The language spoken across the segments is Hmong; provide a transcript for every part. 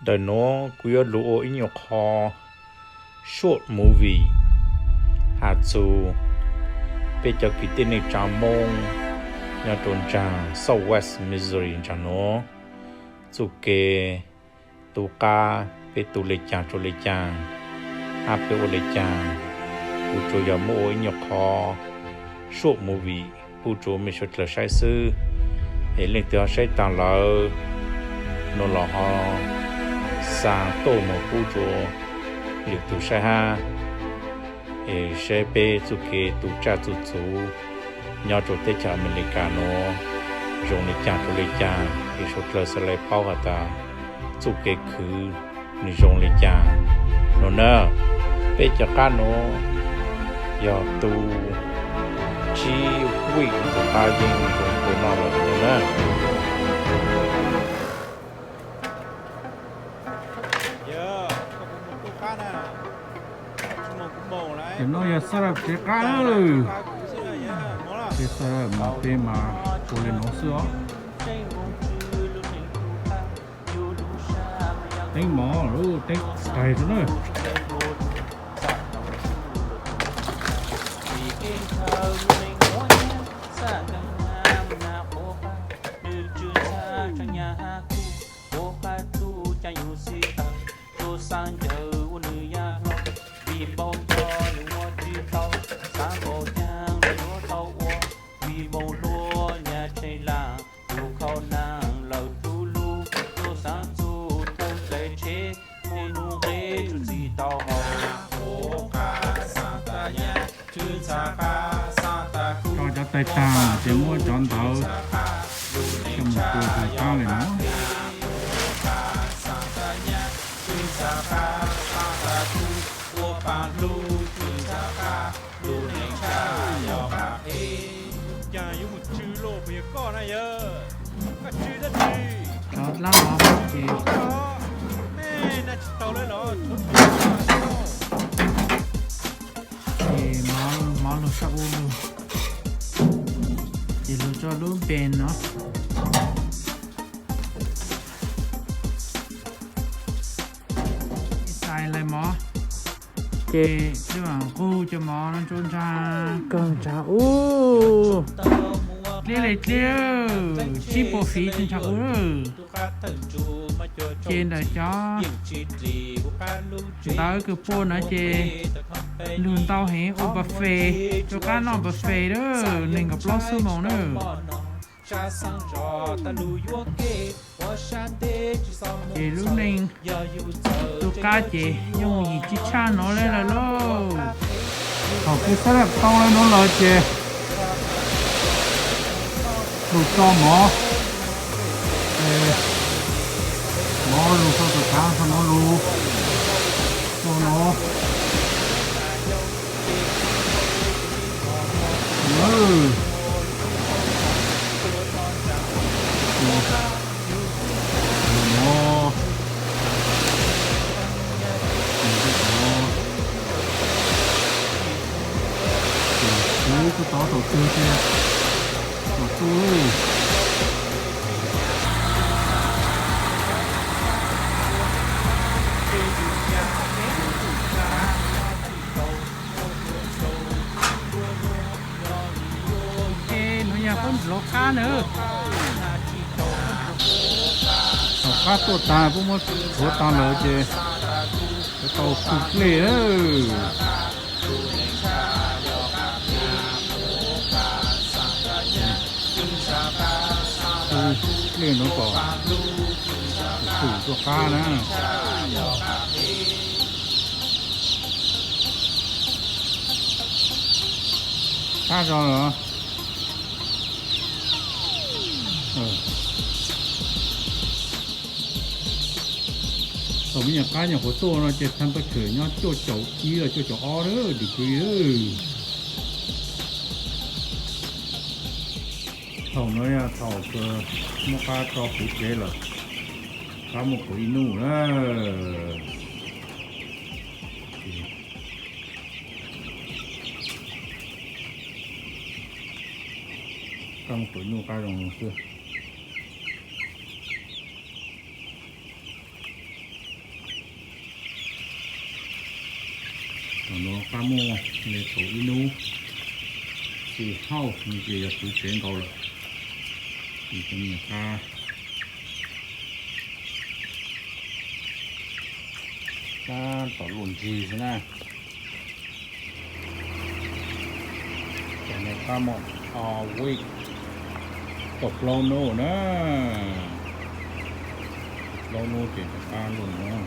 Ntawm nuav kuv yuav lug ua ib nyuag qho short movie has txug peb cov kwv tij neej tsaa Moob nyob rua nraag Southwest Missouri nraag nuav, txuj kev tu qab peb tu le caag rua le caag, hab peb ua le caag. Kuv tsuas yog muab ua ib nyuag qho short movie pub rua mej suav dlawg saib xwb. Es leej twg ho saib taag lawm, nuav los ho xa tuaj moog pub rua lwm tug saib hab. Es saib peb txuj kev tu tsaj tu txuv nyob rua teb chaws Amelikas nuav zoo le caag rua le caag, es suav dlawg xaav le paub has tas txuj kev khwv nwg zoo le caag. Nuav na, peb cov qab nuav yog tu tsib week tug qab yeej zoo tu noj lawm nuav na. Cov nuav yog xab laj tsev qab na. Peb xab laj mas peb mas ua le nuav xwb os. Teeb mov lub teeb taig rua na. Tso cov taig taag ces muab cov ntawd coj mus tua tug qab le nuav. Caag yuav mus tsw loj puas yog koj na yawg? Koj tsw dab tsi? Cov dlaab mov ces mej na tsis tau le los. Ces mov, mov lug sab ub lug, ces lug tso lub npe no. Ib xais lais mov, ces nqug cov mov no rua nraag kawg nraag ub. Dliab le dliab, tsib puas feet nraag ub. Ces ntawm cov ntawv kws pua no ces lug ntau heev, ua buffet, rua qab noj buffet lawm neeg nkaum plaub xuab moos na. Ces lub neej tu qab ces yooj yim tsi tshaj nuav le lawm lauj. Thaum kws xab laj tau le nuav lawm ces lug tso mov, mov lug sau txug kaav, sau mov lug, sau mov. Kuv tau thaum twg ces kom tu. Nuav yog khaub dluav qab na. Thaum qab tuaj taag puab muab rhuav taag lawm ces yuav tau tu dlej lawm. Tu dlej nuav kom tsum rua qab na. Qab zoo los. Thaum me nyuam qab nyuam qhuav tuaj no ces temperature nyob cuaj caum ib los cuaj caum ob degree. Thaum no yog thaum muab qab tso kwv tsev lawm, qab muaj kaum ib nub na. Qab muaj kaum ib nub qab zoo xwb. Qab muaj li thaum ib hnub xwb, hauj lwm ces yog puv tsev nkaus lawm. Ces cov me nyuam qab, tab tom luaj ntsig xwb na. Cov me qab muaj ob week, kaum plaub hnub na. Kaum plaub hnub ces cov qab luaj no.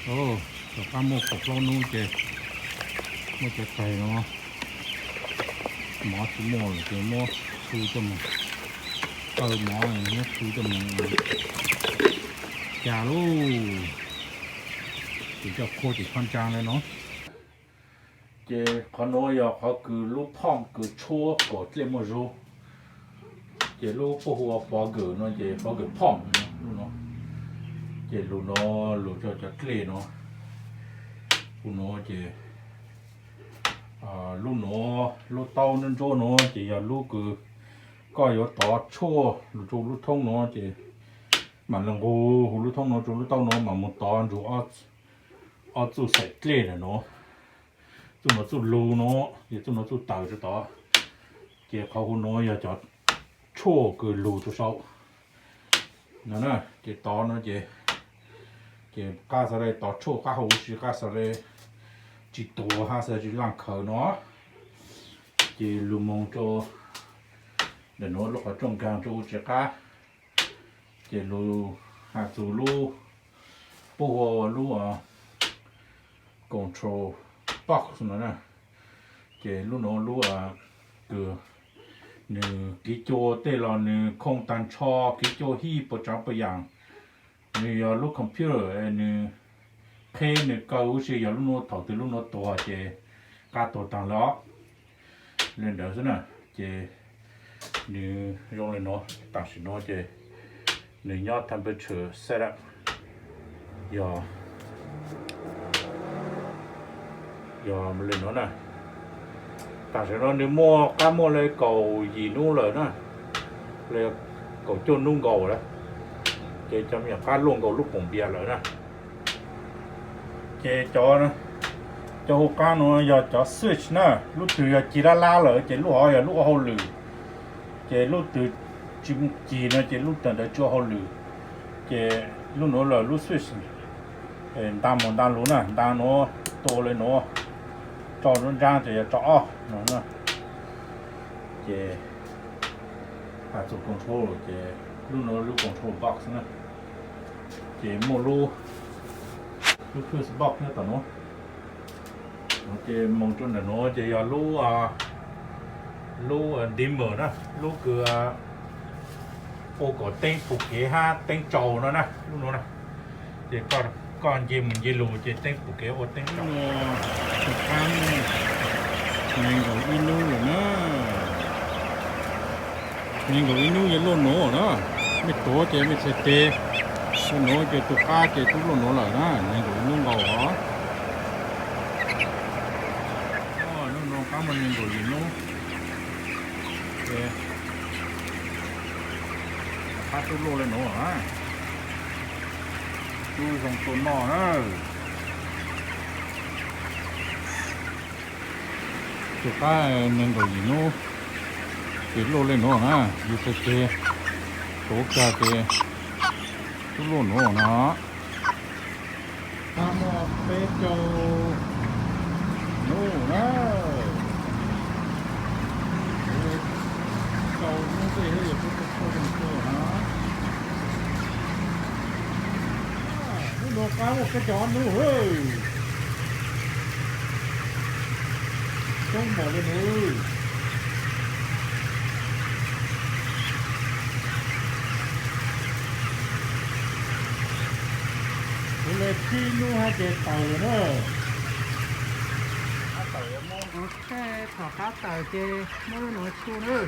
Cov qab muaj kaum plaub hnub ces muab cov tais no, mov tsis muaj lawm ces muab xu coj mus, kaw mov muab xu coj mus cas lauj. Ces coj qhuav ces txhob ntsaa li no. Ces qhov nuav yog qhov kws lub phooj kws tshuab kom dlej muaj zug. Ces lub puab hu ua fogger no ces fogger pump lub no. Ces lug no, lug rua cov dlej no. Lub no ces, lub no, lub taub ntsuab ntsuab no ces yog lub kws koj yuav tov tshuaj lug rua lub thoob no ces mam le nqus huv lub thoob no rua lub taub no mam mus tov nrug ob txuj xaim dlej ntawm no. Txuj no txuj lug no, yog txuj no txuj taws rua tod. Ces qhov huv no yog cov tshuaj kws lug rua saum no na. Ces tov no ces, ces qab xav le tov tshuaj qab hau huv si, qab xav le tsis tuag hab xav le tsis laaj khaws no, ces lug moog rua ntawm nuav lub qhov rooj nkaag rua huv tsev qab. Ces lug has txug lub, puab hu ua lub control box no na. Ces lub nuav lub kws nwg kev cua tej los nwg khooj taag nrho, kev cua hij puas tsaav puas yaam. Nwg yog lub computer, nwg qheb nwg kaw huv si, yog lub nuav thaum twg lub nuav tuag ces qab tuag taag le os. Le ntawd xwb na. Ces nwg zoo le nuav, tam sim nuav ces nwg nyob temperature setup yog, yog le nuav na. Tam sim nuav nwg muaj qab muaj le kaum yim nub lawm na, le kaum cuaj nub nkaus lawm. Ces cov me nyuam qab luaj nkaus lub poom npias lawm na. Ces cov, cov huv qab nuav yog cov switch na, lub twg yog cig lab lab lawm ces lub hov yog lub ua hauj lwm, ces lub twg tsis cig no ces lub tawm ntawd tsis ua hauj lwm. Ces lub nuav lawm lub switch, nta mus nta lug na, nta nuav tua le nuav, tso nuav ntsaab ces yog tso ob no. Ces has txug control ces lub nuav lub control box na. Ces muaj lub, lub fuse box nyob tom nuav. Ces moog rua ntawm nuav ces yog lub, lub dimmer na, lub kws ua kom teeb pum kev hab teeb tsaus no na, lub nuav na. Ces koj nce mus nce lug ces teeb pum kev ua teeb tsaus. Tus qab nees nkaum ib nub lawm na. Nees nkaum ib nub yuav luaj nuav na. Mej tuav ces mej txhais tes, luaj nuav ces tus qab ces tub luaj nuav lawm na, nees nkaum ib nub nkaus os. Lub nuav qab muaj nees nkaum yim nub. Qab tub luaj le nuav na. Tub zoo tua noj na. Tus qab nees nkaum yim nub ces luaj le nuav na, yus txhais tes tuav kag ces tub luaj nuav na. Qab muaj peb caug nub na. Caug nub tej thiab yog peb caug tshuaj zoo tshuaj na. Lub nuav qab muaj peb caug ob nub. Coob npaum le nuav. Kuv le tsib nub hab ces tawm lawm na. Tawm muab kuv thaum qab tawm ces muab lub nuav txhua na.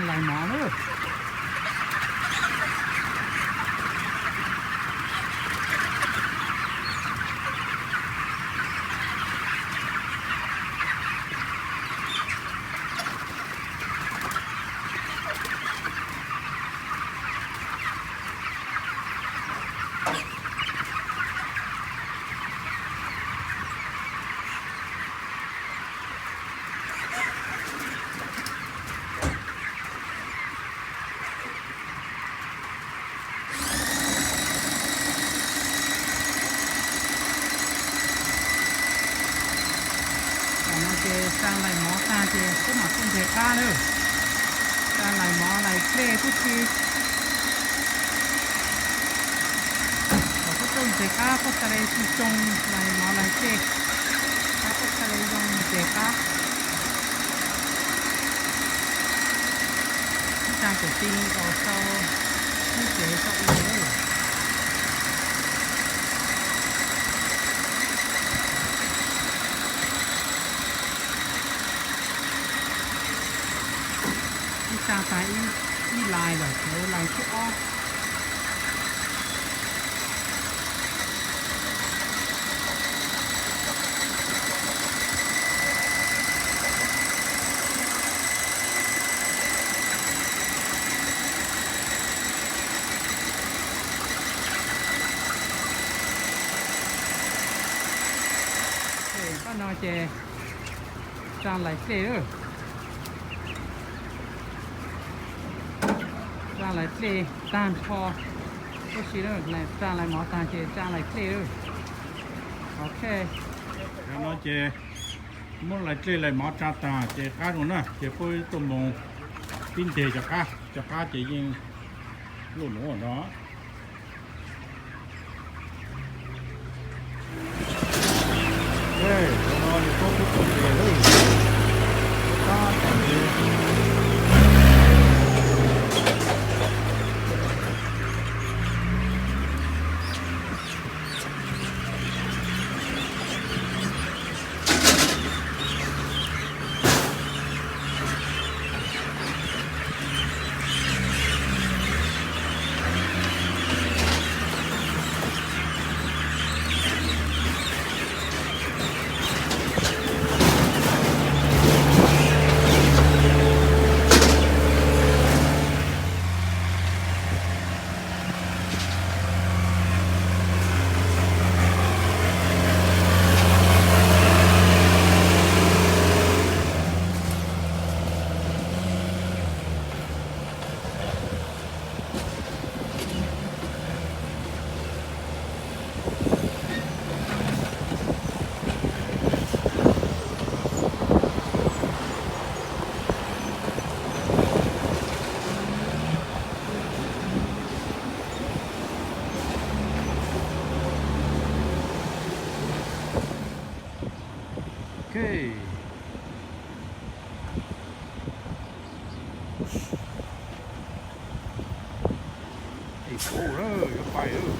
Lais mov na. Tam no ces tsa lais mov tag ces peb mam tuaj ntses qab na. Tsa lais mov lais dlej tib si. Thaum peb tuaj ntses qab pob txha li tsis zoo, lais mov lais dlej, qab pob txha li zoo ntses qab. Ib tsa kwv tij los sau lub tsev sau ua lawm. Ib tsa tas ib lais lawm, lais thib ob. Pab no ces tsa lais dlej lawm. Tsa lais dlej tag nrho huv si, tsa lais mov tag ces tsa lais dlej lawm. Ok, no ces muab lais dlej lais mov tsa tag ces qab zoo na ces peb tuaj mus pib ntses cov qab, cov qab ces yeej luaj nuav no. Ok. Ej, yuav pais lawm.